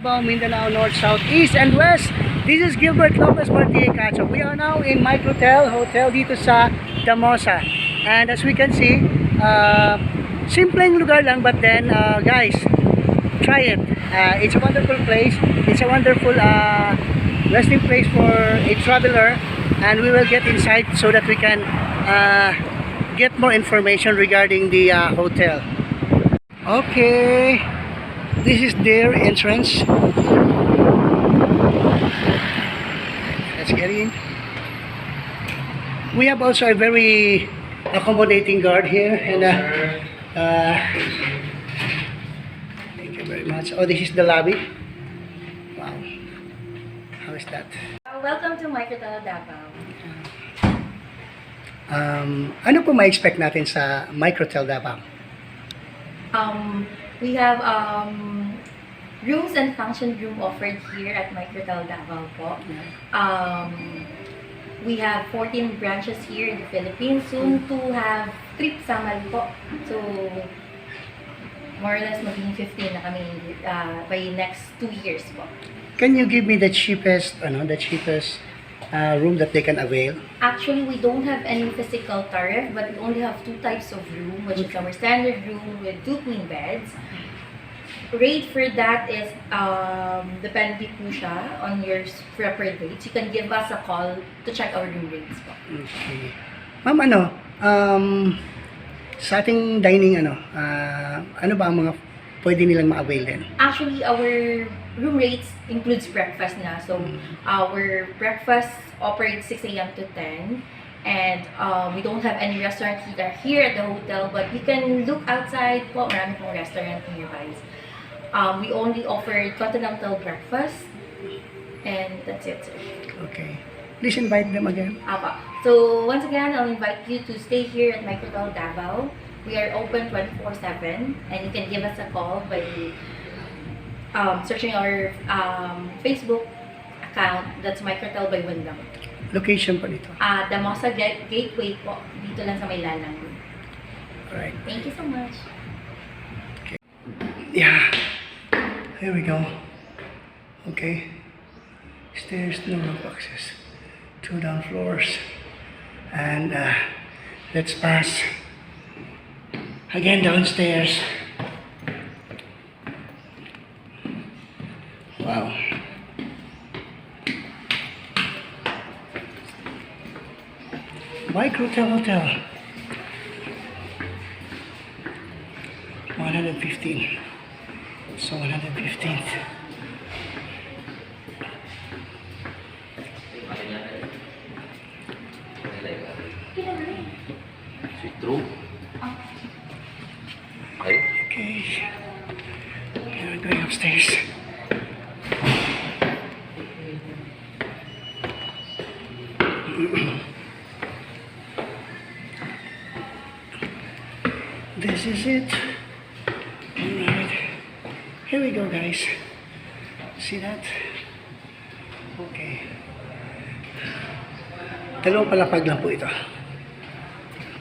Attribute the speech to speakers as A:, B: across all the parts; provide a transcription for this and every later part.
A: DAVAO, Mindanao, North, South, East, and West. This is Gilbert Lopez Cacho. We are now in Microtel Hotel dito sa Damosa. And as we can see, simpleng lugar lang, but then guys, try it. It's a wonderful place. It's a wonderful resting place for a traveler, and we will get inside so that we can get more information regarding the hotel. Okay, this is their entrance. Let's get in. We have also a very accommodating guard here, and thank you very much. Oh, this is the lobby. Wow, how is that?
B: Welcome to Microtel DAVAO.
A: Ano po ma-expect natin sa Microtel DAVAO?
B: We have rooms and function room offered here at Microtel DAVAO po. We have 14 branches here in the Philippines. Soon to have trip Samal po. So, more or less magiging 15 na kami by next 2 years po.
A: Can you give me the cheapest room that they can avail?
B: Actually, we don't have any physical tariff, but we only have 2 types of room, which is our standard room with 2 queen beds. Rate for that is depende po siya on your preferred rates. You can give us a call to check our room rates po.
A: Okay. Ma'am, sa ating dining, ano ba ang mga pwede nilang ma-avail din?
B: Actually, our room rates includes breakfast na. So, our breakfast operates 6 a.m. to 10. And we don't have any restaurant here at the hotel, but you can look outside po. Marami pong restaurant nearby. We only offer continental breakfast, and that's it, sir.
A: Okay. Please invite them again.
B: So, once again, I'll invite you to stay here at Microtel DAVAO. We are open 24/7, and you can give us a call by searching our Facebook account. That's Microtel by Mindanao.
A: Location po nito?
B: Damosa Gateway po. Dito lang sa may lalang.
A: Alright.
B: Thank you so much.
A: Okay. Yeah. Here we go. Okay. Stairs, no rope access. 2 down floors. And let's pass again downstairs. Wow. Microtel Hotel. 115. So 115th. Okay. Now we're going upstairs. This is it. Alright. Here we go, guys. See that? Okay. Dalawang palapag lang po ito.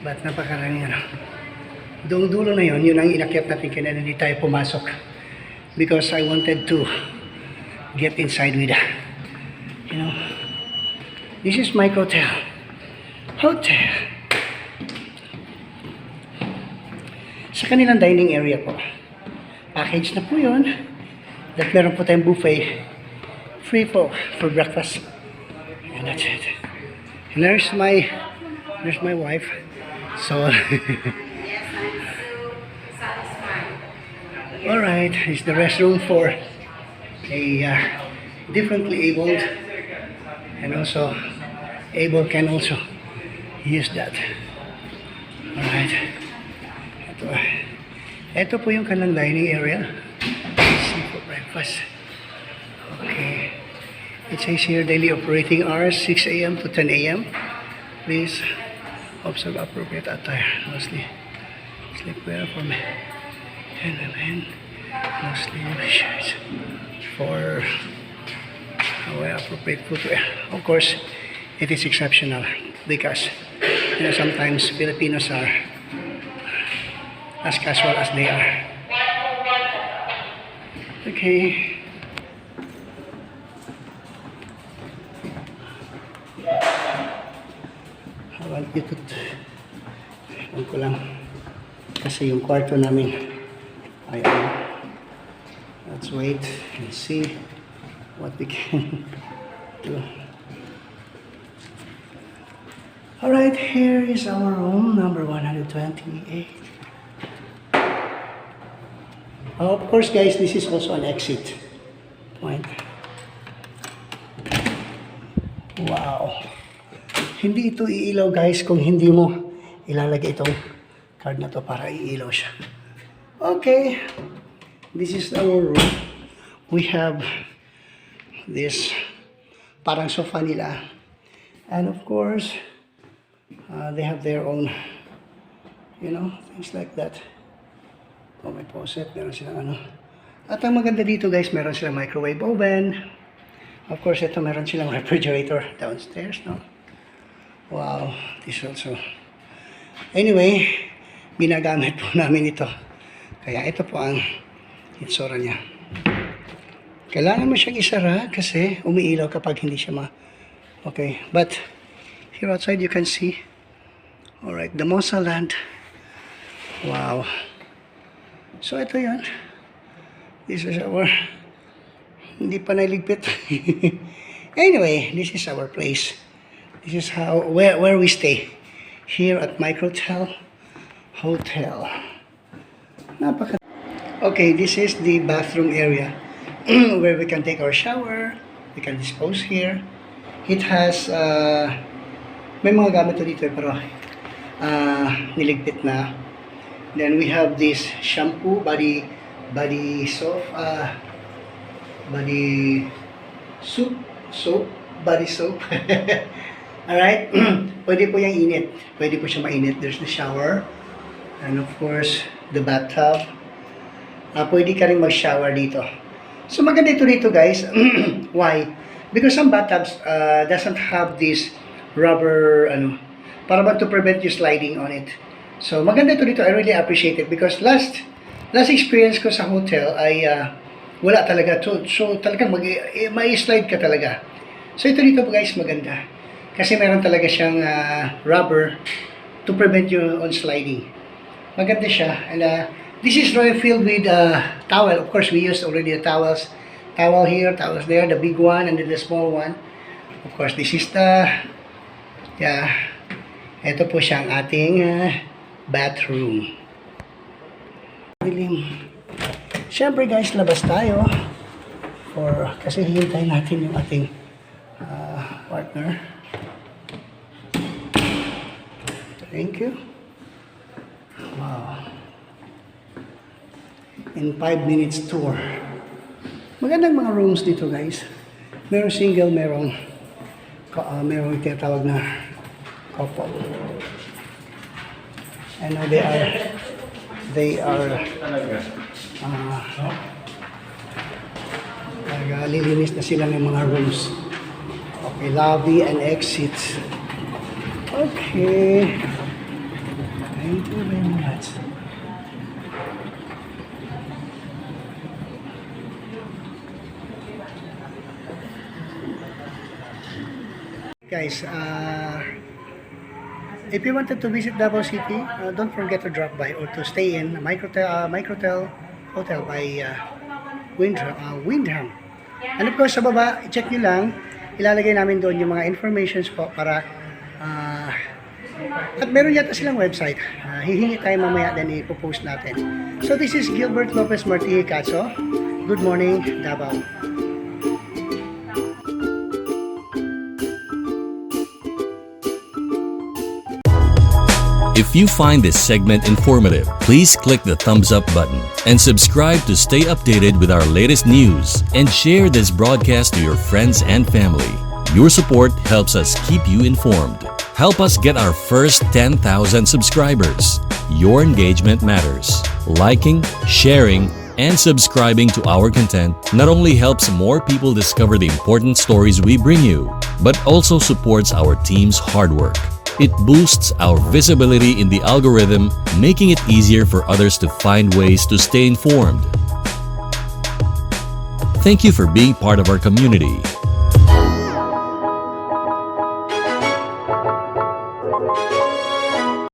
A: But napakaraming Doong dulo na yun ang inakyat natin kaya hindi tayo pumasok. Because I wanted to get inside with this is Microtel Hotel. Sa kanilang dining area po, package na po yun, that meron po tayong buffet free po for breakfast, and that's it. And there's my wife, so alright, it's the restroom for a differently abled, and also able can also use that. Alright. Ito po yung kanilang dining area. See for breakfast. Okay. It says here daily operating hours 6 a.m. to 10 a.m. Please observe appropriate attire. Mostly sleepwear for men and women. Mostly shirts for wear appropriate footwear. Of course, it is exceptional because sometimes Filipinos are as casual as they are. Okay. ito, ewan ko lang. Kasi yung kwarto namin ay let's wait and see what we can do. Alright, here is our room, number 128. Of course guys, this is also an exit point. Wow. Hindi ito iilaw guys kung hindi mo ilalagay itong card na to para iilaw siya. Okay. This is our room. We have this parang sofa nila. And of course, they have their own, you know, things like that. Oh, may faucet. Meron silang ano. At ang maganda dito guys, meron silang microwave oven. Of course, ito meron silang refrigerator downstairs, no? Wow, this also. Anyway, ginagamit po namin ito. Kaya ito po ang itsura niya. Kailangan mo siyang isara kasi umiilaw kapag hindi siya okay. But here outside you can see. Alright, the Mosa land. Wow. So ito yan. This is our, hindi pa nailigpit. Anyway, this is our place. This is how, where we stay. Here at Microtel Hotel. Okay, this is the bathroom area where we can take our shower. We can dispose here. It has, may mga gamit dito pero niligpit na. Then we have this shampoo, body soap, body soap. Alright, pwede po yung init. Pwede po siya mainit. There's the shower. And of course, the bathtub. Pwede ka rin mag-shower dito. So maganda ito dito guys. Why? Because some bathtubs doesn't have this rubber, para ba to prevent you sliding on it. So maganda ito dito. I really appreciate it because last experience ko sa hotel ay wala talaga. So talagang may slide ka talaga. So ito dito guys maganda. Kasi meron talaga siyang rubber to prevent you on sliding. Maganda siya. And this is filled with towel. Of course, we used already the towels. Towel here, towels there, the big one and then the small one. Of course, this is the, ito po siyang ating bathroom. Siyempre guys, labas tayo. Kasi hihintayin natin yung ating partner. Thank you. Wow. In 5 minutes tour. Magandang mga rooms dito guys. Merong single, merong tinatawag na couple. I know they are lilinis na sila ng mga rooms. Okay, lobby and exit. Okay. Thank you very much. Guys, if you wanted to visit Davao City, don't forget to drop by or to stay in Microtel Hotel by Windham. And of course, sa baba, check nyo lang, ilalagay namin doon yung mga informations po para at meron yata silang website. Hihingi tayo mamaya din ipopost natin. So this is Gilbert Lopez Martí Cacho. Good morning, Davao.
C: If you find this segment informative, please click the thumbs up button and subscribe to stay updated with our latest news and share this broadcast to your friends and family. Your support helps us keep you informed. Help us get our first 10,000 subscribers. Your engagement matters. Liking, sharing, and subscribing to our content not only helps more people discover the important stories we bring you, but also supports our team's hard work. It boosts our visibility in the algorithm, making it easier for others to find ways to stay informed. Thank you for being part of our community.